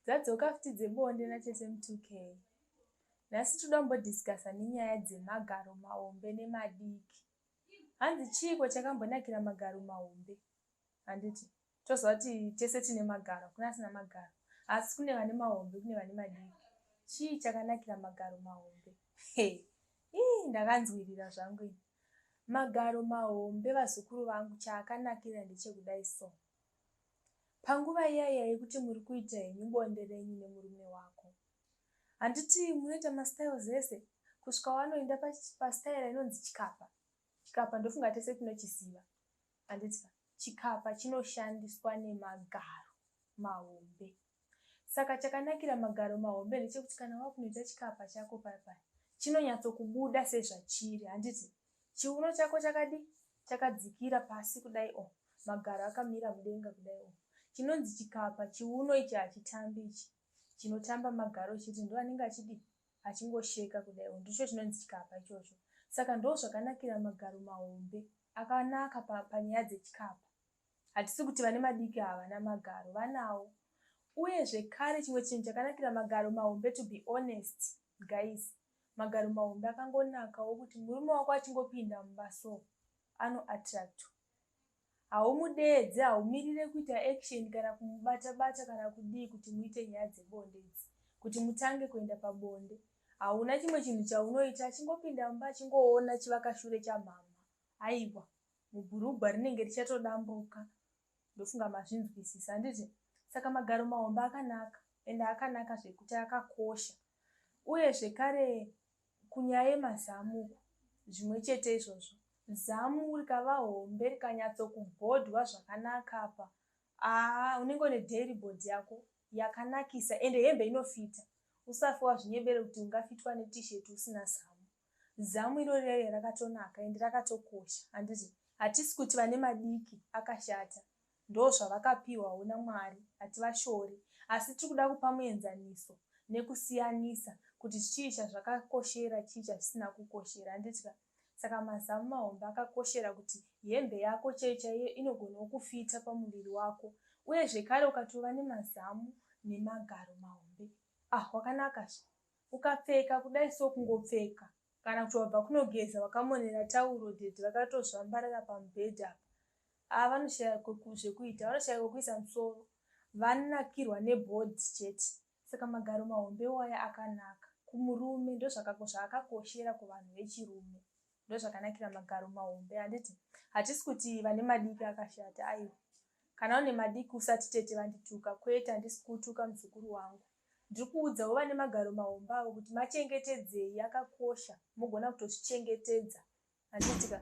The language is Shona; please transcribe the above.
Dzadzoka futi dzebonde natete M2K. Nhasi toda kumbodiscussa nenyaya dzemagaro mahombe nemadiki. Hanzi chiiko chakambonakira magaro mahombe? Handiti toziva kuti tese tine magaro, hakuna asina magaro. Asi kune vane mahombe kune vane madiki. Chii chakanakira magaro mahombe? Hey, ii ndakanzwirira zvangu ini. Magaro mahombe vazukuru vangu chaakanakira ndechekudai so. Panguva iya iya yekuti muri kuita henyu bonde renyu nemurume wako, handiti munoita mastyles ese kusvika wanoenda pastyle inonzi chikapa. Chikapa ndofunga tese tinochiziva, handiti ka? Chikapa chinoshandiswa nemagaro mahombe. Saka chakanakira magaro mahombe ndechekuti kana wakunoita chikapa chako paya paya, chinonyatsokubuda sezvachiri, handiti? Chiuno chako chakadii? Chakadzikira pasi kudai o, magaro akamira mudenga kudai o. Chinonzi chikapa, chiuno ichi hachitambi ichi. Chinotamba magaro chete ndoanenge achidii? Achingosheka kudai o. Ndicho chinonzi chikapa ichocho. Saka ndozvakanakira magaro mahombe. Akanaka panyaya dzechikapa. Hatisi kuti vane madiki havana magaro, vanawo. Uye zvekare chimwe chinhu chakanakira magaro mahombe to be honest guys, magaro mahombe akangonakawo kuti murume wako achingopinda mumba so anoattractwa. Haumudeedze, haumirire kuita action kana kumubata bata kana kudii kuti muite nyaya dzebonde idzi, kuti mutange kuenda pabonde. Hauna chimwe chinhu chaunoita achingopinda mumba achingoona chivakashure chamhamha, aiwa mubhurugwa rinenge richatodambuka ndofunga mazvinzwisisa handiti saka magaro mahombe akanaka ende akanaka zvekuti akakosha uye zvekare kunyaya yemazamu uku zvimwe chete izvozvo zamu rikava hombe rikanyatsokubhodhwa zvakanaka apa aa unenge une dairy board yako yakanakisa ende hembe inofita usafe wazvinyebere kuti ungafitwa neT-shirt usina zamu Zamu irori raive rakatonaka ende rakatokosha handiti? Hatisi kuti vane madiki akashata ndozvavakapihwawo naMwari hativashori asi tiri kuda kupa muenzaniso nekusiyanisa kuti chii chazvakakoshera chii chazvisina kukoshera handiti ka? Saka mazamu mahombe akakoshera kuti hembe yako chaiyo chaiyo inogonawo kufita pamuviri wako uye zvekare ukatova nemazamu nemagaro mahombe ah wakanaka zve. Ukapfeka kudai so kungopfeka kana kuti wabva kunogeza wakamonera tauro daddy vakatozvambarara pamubhedha apa haa vanoshaya zvekuita vanoshaya kwekuisa musoro vanakirwa nebody chete saka magaro mahombe iwaya akanaka kumurume ndozvaakakoshera kuvanhu vechirume Ndozvakanakira magaro mahombe handiti? Hatisi kuti vane madiki akashata aiwa. Kana une madiki usati tete vandituka kwete handisi kutuka muzukuru wangu. Ndiri kuudzawo vane magaro mahombe avo kuti machengetedzei akakosha mogona kutozvichengetedza handiti ka?